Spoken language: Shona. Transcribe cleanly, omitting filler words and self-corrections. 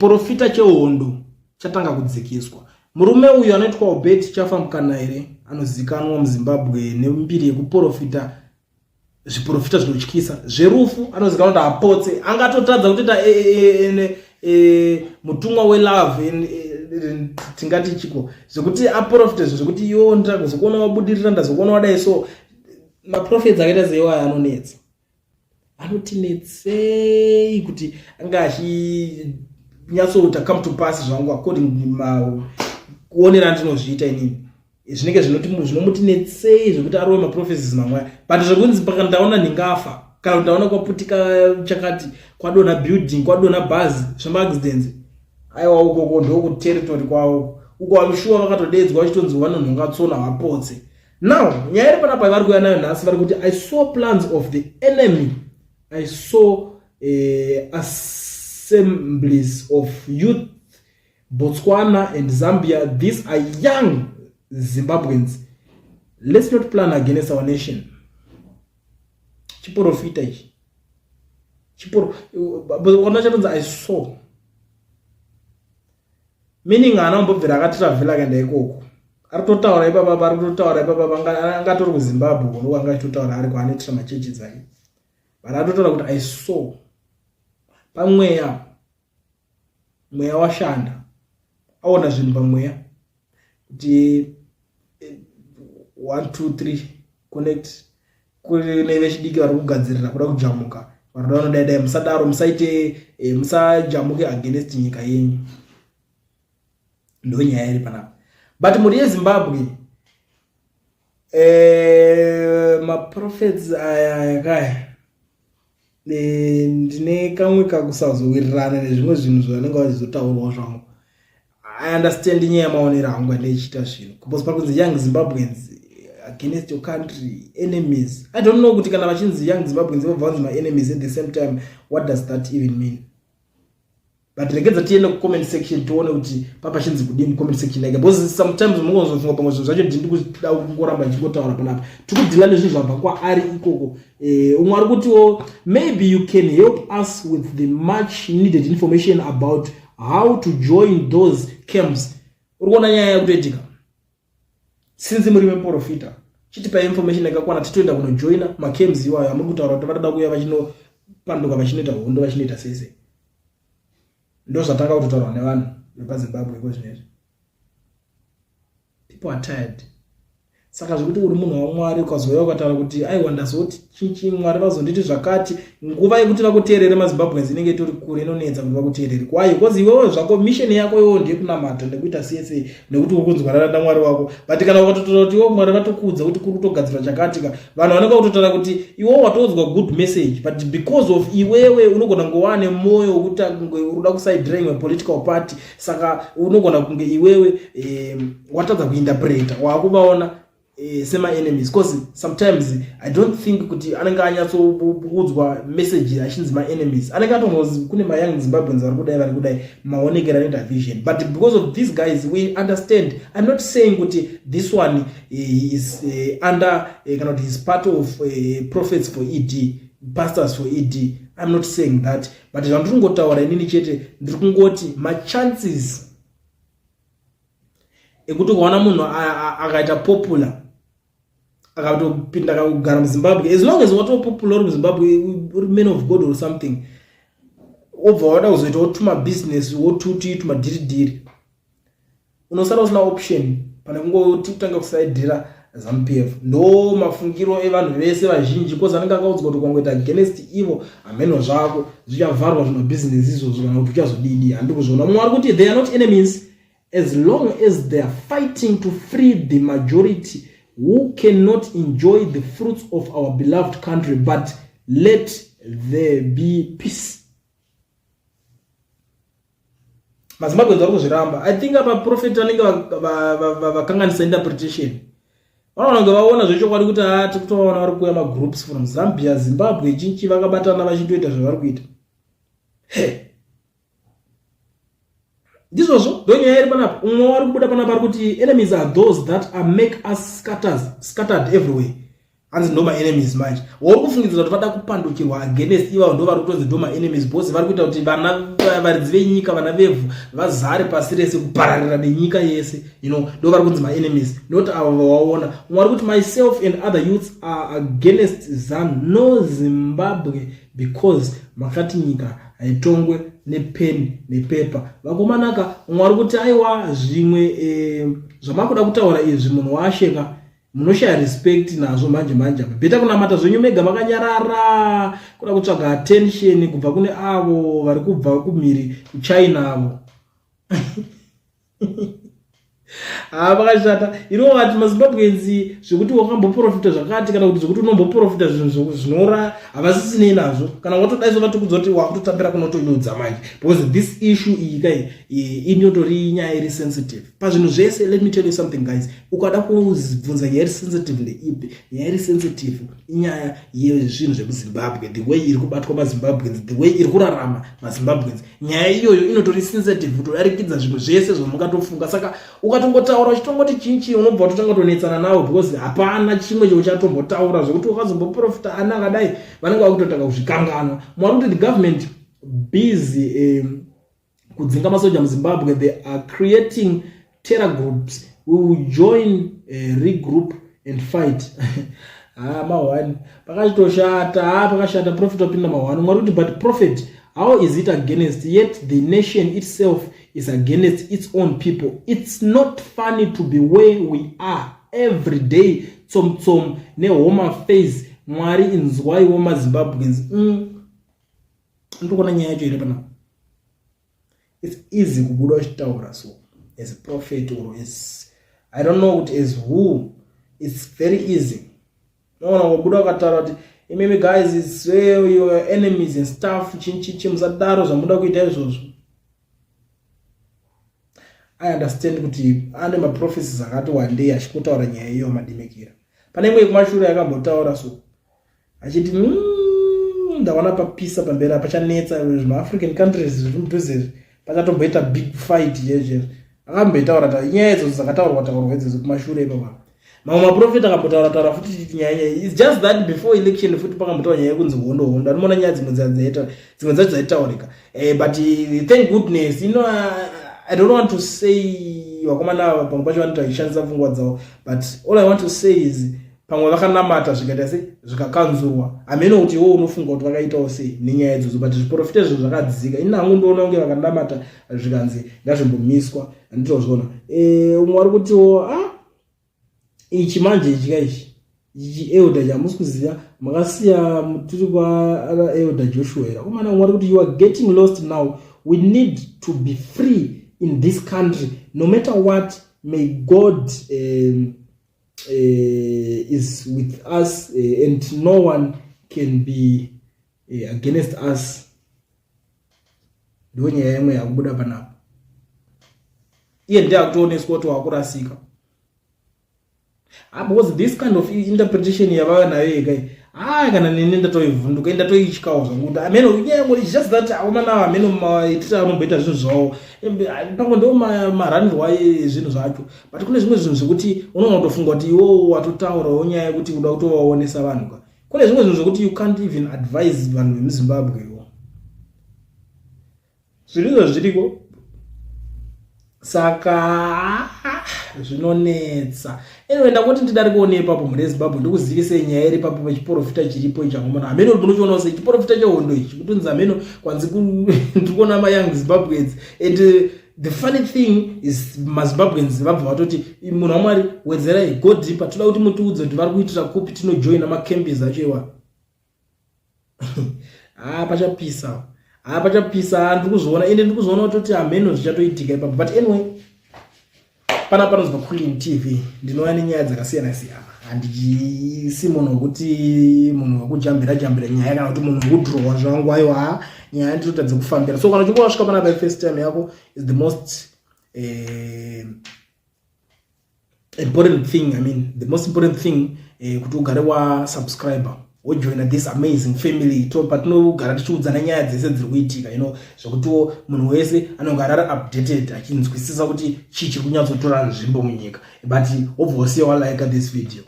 Chiporofita chehondo chatanga kudzikiswa. Murume uyu anoitwa Obert Chafa Mukanaire anozikanwa muZimbabwe nembiri yekuporofita zviporofita zvinotyisa zverufu. Anozikanwa kuti apotse angatotadza kutoita e, e, e, mutumwa welove, tingati chiko, zvekuti aporofite zvinhu zvekuti iwo ndazokuona wabudirira, ndazokuona wadai. So maprofets akaita seiwaya anonetsa, anotinetsei kuti anga achinyatsoita come to pass zvangu according kuonera andinozviita inini. Zvinenge zvinomutinetsei zvekuti arove maprophecies mamwe, but zvekunzi paka ndaona ndingafa kana kuti ndaona kwaputika chakati, kwadonha building, kwadonha bhazi, zvemaaccidents, aiwa, ukoko ndokuterritory kwavo uko. Amushuwa vakatodedzwa vachitonzi vanonhonga tsona vapotse. Now nyaya iri panapa vari kuuya nayo nhasi, vari kuti, "I saw plans of the enemy. I saw assemblies of youth, Botswana and Zambia. These are young Zimbabweans. Let's not plan against our nation." Chiprofita ichi, ona chatonzi "I saw", meaning haana kumbobvira akatravhela akaenda ikoko. Ari kutotaura ipapa, ari kutotaura ipapa angatori kuZimbabwe kuno anga achitotaura ari kwaanoitira machechi dzake, but atotaura kuti "I saw" pamweya. Mweya washanda, aona zvinhu pamweya kuti 1 2 3 connect kune vechidiki vari kugadzirira kuda kujamuka, vari kuda vanodai dai. Musadaro, musaite, musajamuke against nyika yenyu. Ndo nyaya iri panapa. But mhuri yeZimbabwe, maprophets aya yakaya, ndine kamwe kakusazowirirana nezvimwe zvinhu zvavanenge vachizotaurwa zvangu. I understand nyaya yemaonero angu andaichiita zvinhu, because pakunzi young Zimbabweans against your country, enemies, I don't know kuti kana vachinzi young Zimbabweans vobva vanzi maenemies at the same time, what does that even mean? But regedza tiende kucomment section tione kuti papachinzi kudini comment section yake, because sometimes mungozofunga pamwe zvinhu zvacho ndindi kuda kungoramba ndichingotaura panapa. Tiri nezvinhu zvabva kwaari ikoko. Umwe ari kutiwo, "Maybe you can help us with the much needed information about how to join those camps." Uri kuona nyaya yekutoitika since muri muprofita, chitipa information yakakwana titoenda kunojoina macamps iwayo amuri kutaura kuti varida kuuya vachinopanduka, vachinoita hondo, vachinoita sese. Ndo zvatanga kutotaurwa nevanhu vepaZimbabwe iko zvinezvi. People are tired. Saka zvekuti uri munhu waMwari ukazouya ukataura kuti aiwa, ndazoti chichi, Mwari vazonditi zvakati, nguva yekuti vakuteerere maZimbabweans inenge itori kure. Inonetsa kuti vakuteerere kwayo because iwewe zvako mission yako iwewo ndeyekunamata nekuita csa nekuti uri kunzwanana naMwari wako. But kana ukatotaura kuti iwe Mwari vatokuudza kuti kuri kutogadzirwa chakatika, vanhu vanenge kutotaura kuti iwewo watoudzwa good message, but because of iwewe unogona kunge wane mwoyo wekuti kunge uri kuda kusaidhira imwe political party, saka unogona kunge iwewe watadza kuinterpreta, waakuvaona semaenemies, because sometimes I don't think kuti anenge anyatsoudzwa message achinzi maenemies. Anenge atongozi kune mayoung Zimbabweans vari kudai, vari kudai, maonekero anoita vision. But because of these guys, we understand, I'm not saying kuti this one is under, kana kuti is part of Prophets for ED, Pastors for ED. I'm not saying that, but zvandiri kungotaura inini chete, ndiri kungoti machances ekuti ukaona munhu akaita popular, akatopinda kugara muZimbabwe, as long as watova popular uri muZimbabwe, uri man of God or something, wobva wada kuzoitawo tumabusiness wotuti tumadhiridhiri, unosara usina option pane kungoti kutanga kusaidhira ZANU PF. Ndo mafungiro evanhu vese vazhinji, because anenge akaudzwa kuti ukangoita against ivo, hameno zvako, zvichavharwa zvimabhizinesi izvozvo kana kuti uchazodidi, handi kuzviona. Mumwe ari kuti, "They are not enemies as long as they are fighting to free the majority who cannot enjoy the fruits of our beloved country, but let there be peace." MaZimbabweans vari kuzviramba. I think apa prophet vanenge vakanganisa interpretation. Vanoona kunge vaona zvechokwadi kuti ha, tiri kutovaona vari kuuya magroups from Zambia, Zimbabwe, chinchi, vakabatana vachitoita zvavari kuita. He, ndizvozvo, ndo nyaya iri panapa. Umwe wari kubuda panapa ari kuti, "Enemies are those that are make us scattered everywhere." Hanzi ndo maenemies manje wauri kufungidzira kuti vada kupandukirwa against ivavo, ndo vari kutonzi ndo maenemies because vari kuita kuti vana varidzi venyika, vana vevhu vazare pasi rese, kupararira nenyika yese. Ndo vari kunzi maenemies, not avo vawaona. Umwe ari kuti, "Myself and other youths are against ZANU, no Zimbabwe, because makati nyika haitongwe nepeni nepepa." Vakomanaka, umwe ari kuti, "Aiwa, zvimwe zvamakuda kutaura izvi, munhu waasheka, munoshaya respect nazvo manje manje apa. Better kunamata zvenyu mega makanyarara, kuda kutsvaga attention kubva kune avo vari kubva kumhiri kuChina avo." Ha, pakashata. Iriwo vati maZimbabweans zvekuti wakamboprofita zvakati kana kuti zvekuti unomboprofita zvinhu zvinora, havasisinei nazvo. Kana watodaiso, vatikudza kuti wakutotambira kunotonyudza manje, because this issue iyi kai inotori nyaya iri sensitive pazvinhu zvese. Let me tell you something, guys. Ukada kubvunza nyaya iri sensitive ndeipi, nyaya iri sensitive inyaya yezvinhu zvekuZimbabwe, the way iri kubatwa maZimbabweans, the way iri kurarama maZimbabweans. Nyaya iyoyo inotori sensitive kutodarikidza zvimwe zvese zvamungatofunga. Saka ukatongotaura uchitongoti chinchi, unobva watotanga kutonetsana nawo, because hapana chimwe chauchatombotaura zvekuti wakazomboprofita ana akadai, vanenge vakutotanga kuzvikanganwa. Mwari kuti the government busy kudzinga masoja muZimbabwe. They are creating terror groups. We will join, regroup and fight. Ha, mahwani, pakachitoshata. Ha, pakashata. Prophet wapinda mahwani. Mwari kuti, "But prophet, how is it against, yet the nation itself is against its own people? It's not funny to be where we are every day, tsomtsom nehome affairs. Mwari inzwaiwo maZimbabweans." Ndikuona nyaya yacho iri panapa. It's easy kubuda uchitaura so as a prophet or as, I don't know kuti as who. It's very easy. Unoona kubuda ukataura kuti, "Imimi guys, is your enemies and stuff, chinchichi, musadaro zvamuda kuita izvozvo." I understand kuti ane maprophecies akati wandei achikotaura nyaya iyo madimikira. Pane imwe yekumashure yakambotaura so achiti, ndaona papisa pamberi, pachanetsa zvimaAfrican countries zviri mudhuze, pachatomboita big fight." Yezvezvo akamboitaura ta nyaya idzodzo dzakataurwa taurwa idzodzo kumashure ipapa. Mamwe maprofita akambotaura taura futi nyaya nyaya. It's just that before election futi pakambotaura nyaya yekunzi hondo hondo. Anoona nyaya dzimwe dzaita, dzimwe dzacho dzaitaurika, but thank goodness. I don't want to say vakomana ava pamwe pacho vanoita vachishandisa pfungwa dzavo, but all I want to say is pamwe vakanamata zvikaita sei, zvikakanzurwa. Hameno kuti iwo unofunga kuti vakaitawo sei nenyaya idzodzo, but zviprofita izvo zvakadzika. Ini hangu ndoona kunge vakanamata zvikanzi ngazvimbomiswa. Handitozviona. Umwe ari kutiwo, ah, ichi manje ichi kaichi ichi, elder, chamusi kuziva, makasiya tiri kwa Elder Joshua here akomana? Umwe ari kuti, "You are getting lost now. We need to be free in this country no matter what. May God is with us and no one can be against us." Ndo nyaya imwe yakubuda panapa. Iye ndiye akutoonесwa kuti wakurasika. Ah, because this kind of interpretation yavava nayo yega, ah, kana nini ndatoivhunduka, ndatoityawo zvangu kuti ameno nyaya. It's just that akomana ameno maitiro anomboita zvinhu zvavo, pamwe ndo maranirwa ezvinhu zvacho. But kune zvimwe zvinhu zvekuti unogona kutofunga kuti iwo watotaurawo nyaya yekuti uda kutovaonesa vanhu ka. Kune zvimwe zvinhu zvekuti you can't even advise vanhu vemuZimbabwe iwo, zvinhu izvo zviriko. Saka zvinonetsa. Anyway, ndangoti ndidari kuona ipapo, mhuri yeZimbabwe, ndikuzivisei nyaya iri ipapo pachiprofita chiripo ichi. Angomona, hameno kuti munochionawo sei chiprofita chehondo ichi, kutonzi hameno kwanzi ndiri kuona mayoung Zimbabweans. And the funny thing is maZimbabweans vabva vatoti, "Munhu waMwari, wedzerai, go deeper, toda kuti mutiudze kuti vari kuitira kupi, tinojoina macamps acho iwa." Ha, pachapisa. Ha, pachapisa, ndiri kuzviona. Ende ndiri kuzviona kutoti hameno zvichatoitika ipapo. But anyway, pana panonzi paQueen TV, ndinouya nenyaya dzakasiyana siyana. Handisi munhu wekuti munhu wekujambira jambira nyaya kana kuti munhu wekudhirowa zvangu. Aiwa, nyaya ndinotadza kufambira. So kana uchinge wasvika panapa first time yako, is the most important thing, I mean the most important thing, kuti ugare wasubscriber, wojoina this amazing family to patinogara tichiudzana nyaya dzese dziri kuitika, zvekutiwo munhu wese anogara ari updated, achinzwisisa kuti chii chiri kunyatsotora nzvimbo munyika. But wobva wosiya walike this video.